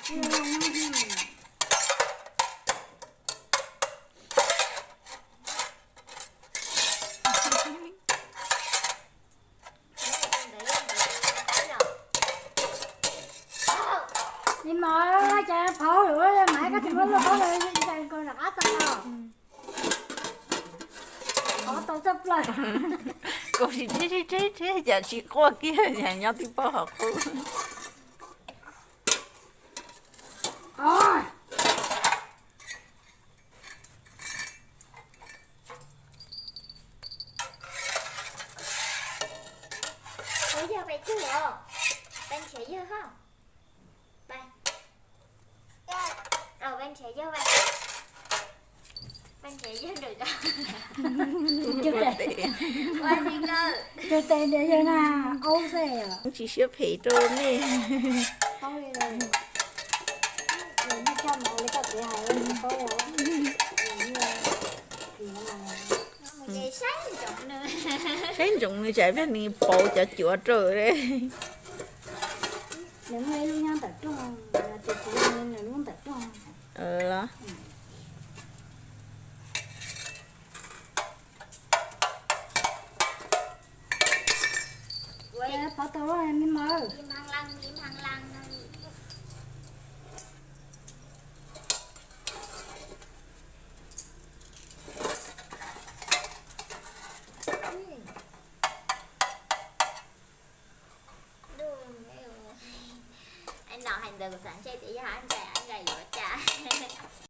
Ni mas cas phauj lawm, mas koj tsis muab luaj paub lawm, cas koj rov qab txog no. Qhov tau txawj plaws. Kuv tsis tseb tseb tseb tseb cas tsis quaj kiag, cas nyob tib pob hauv qub. Ua yog pais cug os, pais nrhiav yawg ho. Pais, pais nrhiav yawg, pais nrhiav yawg ntawm zos. Ua li nkawd. Cug tes nrhiav yawg na, aub xwb. Tsis siab phem rau nej. Paub li, nej coj mus ua li koj txiv hais, paub li. Saib ntsoov nws tsam pliag nws pauv cov cuav rau li. Nws muaj ib lub nyob ntawm rooj, tus txiv nws lub ntawm rooj. Los. Pov tau me ma. Nws hais ntawd kuv xav ntshe tias yog ab ntsais, ab ntsais yuav